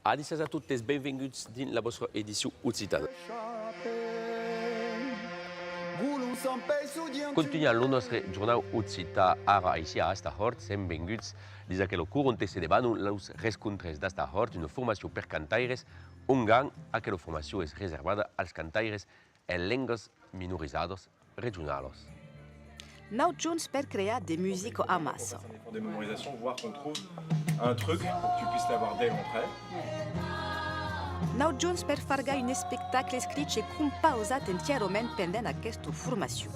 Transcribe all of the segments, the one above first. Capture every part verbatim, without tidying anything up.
Adissiatz a totes, benvenguts dins la vòstra edicion occitana. Contunham lo nòstre jornau occitan ara aicí a Astahòrt. Sèm venguts dins aquela cort onte se debanon los rescontres d'Astahòrt, una formacion per cantaires ongan. Aquela formacion es reservada als cantaires en lengas minorizadas regionalas. Nòu jorns per crear de musica amassa. Des mémorisations, voir qu'on trouve un truc pour que tu puisses l'avoir dès l'entrée. Nòu jorns per fargar un espectacle escrich e compausat entièrament pendent aquesta formacion.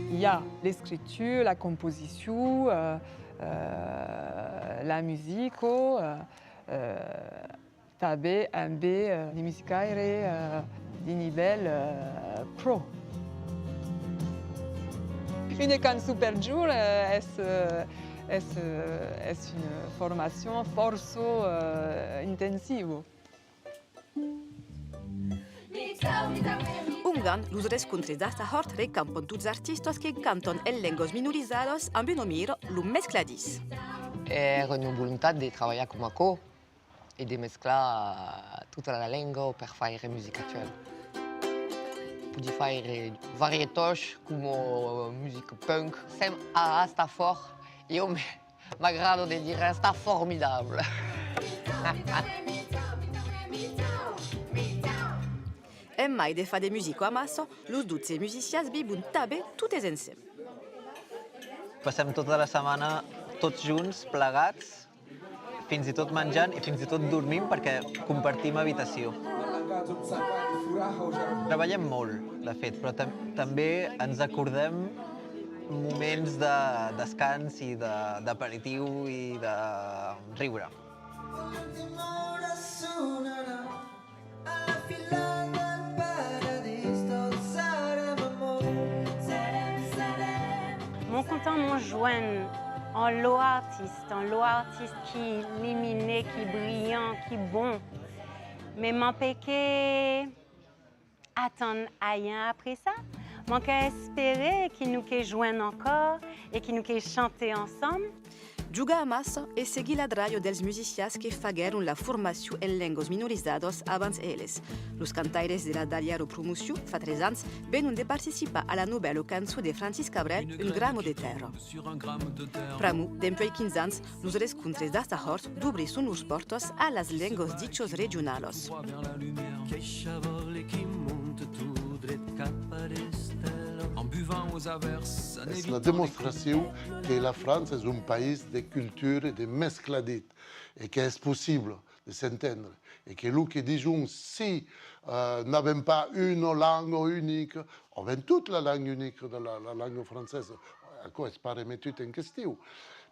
Il y a l'écriture, la composition, euh, euh, la musique, euh, euh, tanben, tanben, euh, de musicaires, euh, de nivèl, euh, pro. Una cançon per jorn, euh, es, euh, es, euh, es una formacion fòrça, euh, intensiva. Ongan, los rescontres d'Astahòrt recampan tots artistas que cantan en lengas minorizadas amb una mira, lo mescladís. Èra una volontat de trabalhar coma aquò e de mesclar tota la lenga per faire musica actuala. Pòdi faire varietòs coma musica punk. Sèm a Astafòrt e òme, m'agrada de dire, està formidable. En mai de far de musica amassa, los dotze musicians vivon tanben totes ensems. Passem tota la setmana tots junts, plegats, fins i tot menjant i fins i tot dormint perquè compartim habitació. Treballem molt, de fet, però tam-, també ens acordem moments de descans i de, d'aperitiu i de riure. Mon kontan mon jwenn anlo artis, anlo artis ki limine, ki briyan, ki bon. Men man peke atann ayen apre sa. Man ka espere ki nou ke jwenn ankor e ki nou ke chante ansanm. Jogar amassa e seguir la dralha dels musicians que faguèron la formacion en lengas minorizadas abans eles. Los cantaires de la darrièra promocion, fa tres ans, venon de participar a la novèla cançon de Francis Cabrel, Un gramo de tèrra. Pr'amor, dempuèi quinze ans, los rescontres d'Astahòrt dobrisson lors pòrtas a las lengas dichas regionalas. Es la demostracion que la França es un país de cultura e de mescladit e qu'es possible de s'entendre, e que lo que dijam, si, eh, n'avèm pas una lenga unica, avèm tot la lenga unica de la, la lenga francesa, aquò es pas remetut en question,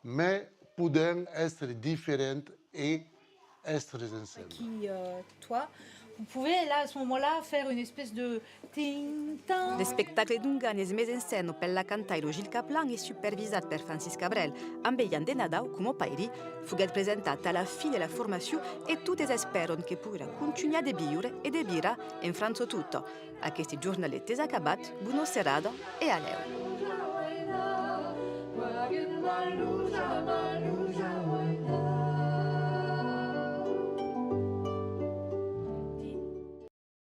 mas podèm èstre diferents e èstre ensemble. Qui, euh, toi, vous pouvez, là, à ce moment-là, faire une espèce de L'espectacle d'ongan es mes en scèna per la cantaira Gilles Caplan e supervisat per Francis Cabrel, amb Jan de Nadau coma pairin, foguèt presentat a la fin de la formacion e totes espèran que poirà contunhar de viure e de virar en França tota. Aqueste jornalet es acabat, bona serada e a lèu.